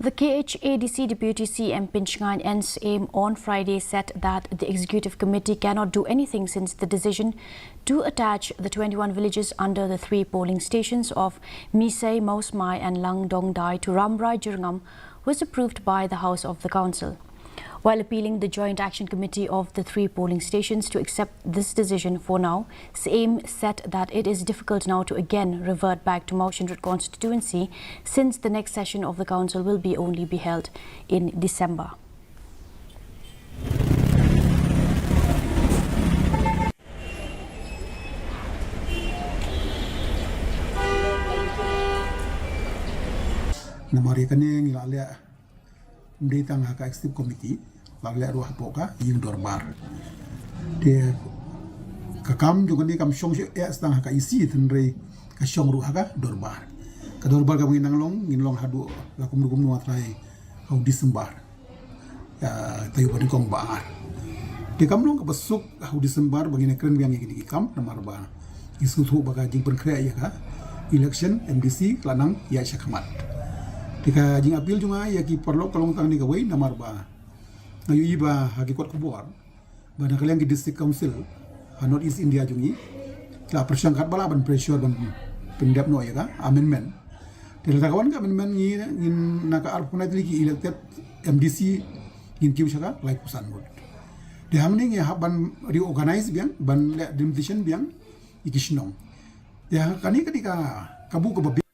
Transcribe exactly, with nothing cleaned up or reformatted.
The K H A D C Deputy C M Pynshngaiñ N Syiem on Friday said that the Executive Committee cannot do anything since the decision to attach the twenty-one villages under the three polling stations of Misei, Mawsmai and Langdongdai to Rambrai Jyrngam was approved by the House of the Council. While appealing the Joint Action Committee of the three polling stations to accept this decision for now, Syiem said that it is difficult now to again revert back to Mawshynrut constituency since the next session of the council will be only be held in December. Namar ïa kane ngi la leh ym dei tang ha ka executive committee, la leh ruh hapoh ka ïing dorbar. Te ka kam jong kane kam shong shuh ïa tang ha ka E C, hynrei ka shong ruh ha ka dorbar. Ka dorbar kaba ngin nang long, ngin long haduh la kumno kumno, ha u trai ha u December. Ïa, taïew ba nyngkong ba ar. Te kam long kaba suk ha u December ba ngin ïa kren biang ïa kine ki kam, namar ba ngi sngewthuh ba ka jingpynkhreh ïa ka election M D C ka la nang ïaid shakhmat. Te ka jingappeal jong nga ïa ki paralok ka long tang kane kawei, namar ba nga ïohi ba ha ki kot khubor ba na ka liang ki district council ha North East India jong ngi ki la pyrshang katba lah ban pressure ban pyndep noh ïa ka amendment. Te lada ka wan ka amendment, ngi, ngin, na ka arphew khyndai tylli ki elected M D C, ngin kiew sha ka laiphew san vote. Te hangne ngi hap ban reorganize biang, ban leh delimitation biang ïa ki shnong. Te ha kane ka dei ka kabu kaba biang.